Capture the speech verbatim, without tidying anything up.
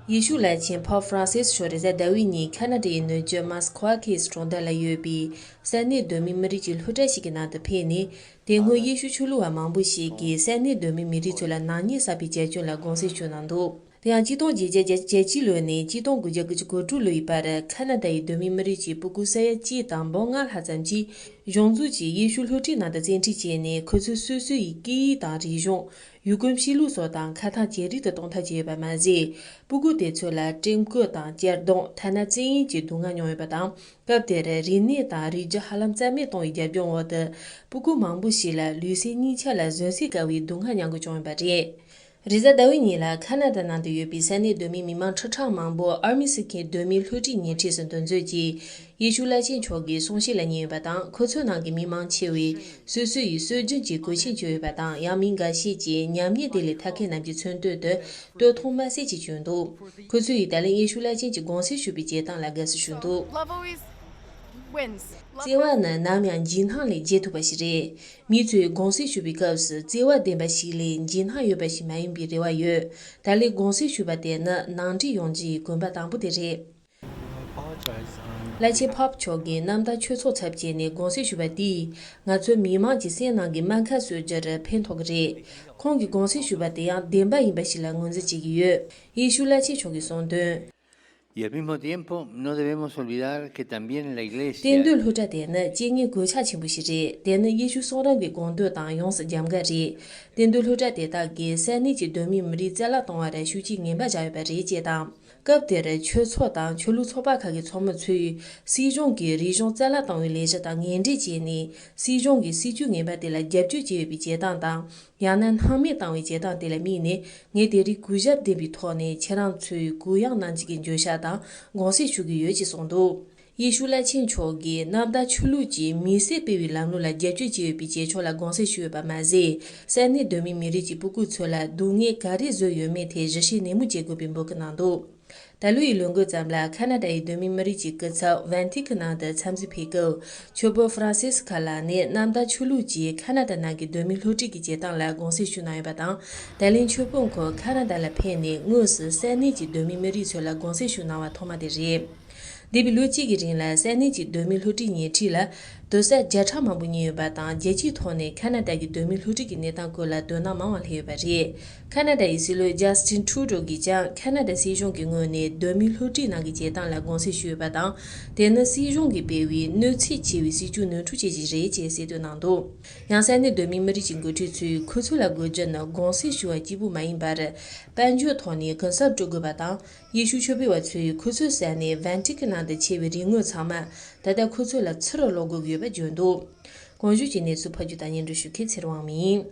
ཡེ་ཤུ་བླ་ཆེན་པོབ་ཧྥ་རན་སིས་མཆོག་རེས་གཟའ་ཟླ་བའི་ཉིན་ཁ་ན་ཌ་ཡི་ནུབ་རྒྱུད་མཱ་སི་ཁོ་ཨ་ཁེ་སི་གྲོང་རྡལ་ལ་ཡོད་པའི་ས་གནས་གདོད་མའི་མི་རིགས་ཀྱི་སློབ་གྲྭ་ཞིག་གི་ནང་དུ་ཕེབས་ནས། དེ་སྔོན་ཡེ་ཤུ་ཆོས་ལུགས་པ་མང་པོ་ཞིག་གིས་ས་གནས་གདོད་མའི་མི་རིགས་ཚོ་ལ་ནག་ཉེས་བསགས་པའི་བྱ་སྤྱོད་ལ་དགོངས་སེལ་ཞུས་གནང་འདུག་དེ་ཡང་གཅིག་སྟོང་བརྒྱད་བརྒྱ་བརྒྱད་ཅུ་ལོ་ནས་གཅིག་སྟོང་དགུ་བརྒྱ་དགུ་བཅུ་གོ་དྲུག་ལོའི་བར་ཁ་ན་ཌ་ཡི་གདོད་མའི་མི་རིགས་ཀྱི་སྤུ་གུ་ས་ཡ་གཅིག་དང་འབུམ་ལྔ་ལྷག་ཙམ་གྱིས་གཞུང་འཛུགས་ཀྱིས་ཡེ་ཤུ་སློབ་ཁྲིད་ནང་དུ་བཙན་ཁྲིད་བྱས་ནས། ཁོ་ཚོས་སོ་སོ་ཡི་སྐད་ཡིག་དང་རིག་གཞུང་། ཡུལ་གོམས་གཤིས་ལུགས་སོགས་དང་ཁ་ཐག་ཇེ་སྡུག་ཏུ་གཏོང་ཐབས་བྱས་ཡོད་པ་མ་ཟད། སྤུ་གུ་དེ་ཚོ་ལ་ཀྲེམ་སྐོར་དང་གཅར་རྡུང་། ཐ་ན་བཙན་གཡེམ་གྱི་སྡུག་བསྔལ་མྱོང་ཡོད་པ་དང་། སྐབས་དེར་རིག་གནས་དང་རིག་རྒྱུ་ཧ་ལམ་རྩ་མེད་གཏོང་བའི་རྒྱབ་ལྗོངས་འོག་ཏུ། སྤུ་གུ་མང་པོ་ཞིག་ལ་ལུས་སེམས་གཉིས་ཆ་ལ་གཟོན་སྲེག་དཀའ་བའི་སྡུག་བསྔལ་མྱང་དགོས་བྱུང་ཡོད་པ་རེད། རེས་གཟའ་ཟླ་བའི་ཉིན་ལ་ཁ་ན་ཌ་ནང་དུ་ཡོད་པའི་ས་གནས་གདོད་མའི་མི་མང་ཁྲི་ཕྲག་མང་པོ་ཨར་མི་སི་ཁའི་གདོད་མའི་སློབ་ཁྲིད་ཉེ་འཁྲིས་སུ་འདུ་འཛོམས་ཀྱིས། ཡེ་ཤུ་བླ་ཆེན་མཆོག་གི་གསུང་བཤད་ལ་ཉན་ཡོད་པ་དང་། ཁོ་ཚོའི་ནང་གི་མི་མང་ཆེ་བས་སོ་སོ་ཡི་སྲོལ་རྒྱུན་གྱི་གོས་ཆེན་གྱོན་ཡོད་པ་དང་། ཡང་མི་འགའ་ཤས་ཀྱིས་ཉམས་ཉེས་དེ་ལས་ཐར་མཁན་རྣམས་ཀྱི་མཚོན་དོན་དུ་སྟོད་ཐུང་དམར་སེར་ཅིག་གྱོན་འདུག་ཁོ་ཚོ་ཡིས་ད་ལན་ཡེ་ཤུ་བླ་ཆེན་གྱི་དགོངས་སེལ་ཞུས་པའི་བྱེད་སྟངས་ལ་དགའ་བསུ་ཞུས་འདུག་བརྩེ་བ་ནི་ནམ་ཡང་འཇིགས་སྣང་ལས་རྒྱལ་ཐུབ་པ་ཞིག་རེད། མི་ཚོས་དགོངས་སེལ་ཞུ་བའི་སྐབས་སུ་བརྩེ་བ་ལྡན་པ་ཞིག་ལས་འཇིགས་སྣང་ཡོད་པ་ཞིག་མ་ཡིན་པའི་རེ་བ་ཡོད། ད་ལན་དགོངས་སེལ་ཞུས་པ་དེ་ནི་ནང་འགྲིག་ཡོང་རྒྱུ་ཡི་གོམ་པ་དང་པོ་དེ་རེད། བླ་ཆེན་པོབ་མཆོག་གིས་གནམ་བདག་ཆོས་ཚོགས་ཚབ་བྱས་ནས་དགོངས་སེལ་ཞུས་པ་དེས་ང་ཚོའི་མི་མང་གི་སེམས་ནང་གི་རྨ་ཁ་གསོ་རྒྱུར་ཕན་ཐོགས་ཀྱི་རེད། ཁོང་གིས་དགོངས་སེལ་ཞུས་པ་དེ་ཡང་བདེན་པ་ཡིན་པ་ཞིག་ལ་ངོས་འཛིན་བྱེད་ཀྱི་ཡོད། ཡེ་ཤུ་བླ་ཆེན་མཆོག་གིས་གསུངས་དོན། Y al mismo tiempo, no debemos olvidar que también la Iglesia། གཏན་སྡོད་སློབ་གྲྭ་དེ་ནི་རྐྱེན་ངན་གོད་ཆག་ཆེན་པོ་ཞིག་རེད། དེ་ནི་ཡེ་ཤུ་གསུང་རབ་ཀྱི་དགོངས་དོན་དང་ཡོངས་སུ་རྒྱབ་འགལ་རེད། གཏན་སྡོད་སློབ་གྲྭ་དེ་དག་གིས་ས་གནས་ཀྱི་གདོད་མའི་མི་རིགས་རྩ་བརླག་གཏོང་བར་ཤུགས་རྐྱེན་ངན་པ་བཞག་ཡོད་པ་རེད་ཅེས་དང་། སྐབས་དེར་ཆོས་ཚོགས་དང་ཆོས་ལུགས་ཚོགས་པ་ཁག་གི་ཚོགས་མི་ཚོས་སྲིད་གཞུང་གིས་རིག་གཞུང་རྩ་བརླག་གཏོང་བའི་ལས་གཞི་དང་ངན་འབྲེལ་བྱས་ནས། སྲིད་གཞུང་གིས་སྲིད་ཇུས་ངན་པ་དེ་ལ་རྒྱབ་སྐྱོར་བྱས་ཡོད་པའི་བྱེད་སྟངས་དང་། ཡང་ན་སྣང་མེད་བཏང་བའི་བྱེད་སྟངས་དེ་ལ་དམིགས་ནས། ངས་དེ་རིང་གུས་ཞབས་ལྡན་པའི་ཐོག་ནས་ཁྱེད་རང་ཚོའི་གུ་ཡངས་གནང་རྒྱུ་གི་འགྱོད་བཤགས་དང་དགོངས་སེལ་ཞུ་གི་ཡོད་ཅེས་གསུངས་འདུག་ཡེ་ཤུ་བླ་ཆེན་མཆོག་གིས་གནམ་བདག་ཆོས་ལུགས་ཀྱིས་མི་སེར་སྤེལ་བའི་ལམ་ལུགས་ལ་རྒྱབ་སྐྱོར་བྱས་ཡོད་པའི་བྱེད་ཕྱོགས་ལ་དགོངས་སེལ་ཞུས་ཡོད་པ་མ་ཟད། ས་གནས་གདོད་མའི་མི་རིགས་ཀྱི་སྤུ་གུ་ཚོ་ལ་སྡུག་བསྔལ་ག་རེ་བཟོས་ཡོད་མེད་ཐད་ཞིབ་བཤེར་ནན་མོ་བྱེད་དགོས་པའི་འབོད་སྐུལ་གནང་འདུག་ད་ལོ་ཡི་ལོ་འགོ་ཙམ་ལ་ཁ་ན་ཌ་ཡི་གདོད་མའི་མི་རིགས་ཀྱི་སྐུ་ཚབ་ཝན་ཐི་ཀན་ནང་དུ་འཚམས་གཟིགས་ཕེབས་སྐབས། ཆོས་དཔོན་ཧྥ་རན་སིས་ཁ་ལགས་ནས་གནམ་བདག་ཆོས་ལུགས་ཀྱིས་ཁ་ན་ཌ་ནང་གི་གདོད་མའི་སློབ་ཁྲིད་ཀྱི་བྱེད་སྟངས་ལ་དགོངས་སེལ་ཞུས་གནང་ཡོད་པ་དང་། ད་ལན་ཆོས་དཔོན་ཁོ་ཁ་ན་ཌ་ལ་ཕེབས་ནས་དངོས་སུ་ས་གནས་ཀྱི་གདོད་མའི་མི་རིགས་ཚོ་ལ་དགོངས་སེལ་ཞུས་གནང་བ་ཐོག་མ་དེ་རེད། འདས་པའི་ལོ་གཅིག་གི་རིང་ལ་ས་གནས་ཀྱི་གདོད་མའི་སློབ་ཁྲིད་ཉིན་ཁྲིད་ལ་དུས་བསགས་བརྒྱ་ཕྲག་མང་པོ་ཉན་ཡོད་པ་དང་། རྒྱལ་སྤྱིའི་ཐོག་ནས་ཁ་ན་ཌ་གི་གདོད་མའི་སློབ་ཁྲིད་ཀྱི་གནས་སྟངས་སྐོར་ལ་དོ་སྣང་མང་བ་སླེབས་ཡོད་པ་རེད། ཁ་ན་ཌ་ཡི་སྲིད་བློན་ཇཱ་སི་ཊིན་ཁྲུ་ཌོ་གིས་ཀྱང་ཁ་ན་ཌ་སྲིད་གཞུང་གི་ངོས་ནས་གདོད་མའི་སློབ་ཁྲིད་ནང་གི་བྱེད་སྟངས་ལ་དགོངས་སེལ་ཞུས་ཡོད་པ་དང་། དེ་ནི་སྲིད་གཞུང་གིས་སྤེལ་བའི་གནོད་འཚེ་ཆེ་བའི་སྲིད་ཇུས་ནོར་འཁྲུལ་བྱས་རྗེས་རེད་ཅེས་གསལ་སྟོན་གནང་འདུག་ཡང་ས་གནས་གདོད་མའི་མི་རིགས་ཀྱི་འགོ་ཁྲིད་ཚོས་ཁོ་ཚོ་ལ་དགོས་རྒྱུ་ནི་དགོངས་སེལ་ཞུ་བ་གཅིག་པུ་མ་ཡིན་པར། དཔལ་འབྱོར་ཐོག་ནས་གུན་གསབ་སྤྲོད་དགོས་པ་དང་། ཡེ་ཤུ་ཆོས་སྤེལ་བ་ཚོས་ཁོ་ཚོའི་ས་གནས་ཝན་ཏི་ཀན་ནང་དུ་ཆད་པའི་རིན་དངུལ་ཚང་མ་ད་ལྟ་ཁོ་ཚོ་ལ་ཚུར་སློག་དགོས་ཀྱི་ཡོད་པ་བརྗོད་འདུག་གོང་ཞུས་ཀྱི་གནས་ཚུལ་ཕབ་སྒྱུར་དང་སྙན་སྒྲོན་ཞུ་མཁན་ཚེ་རིང་དབང་མོ་ཡིན།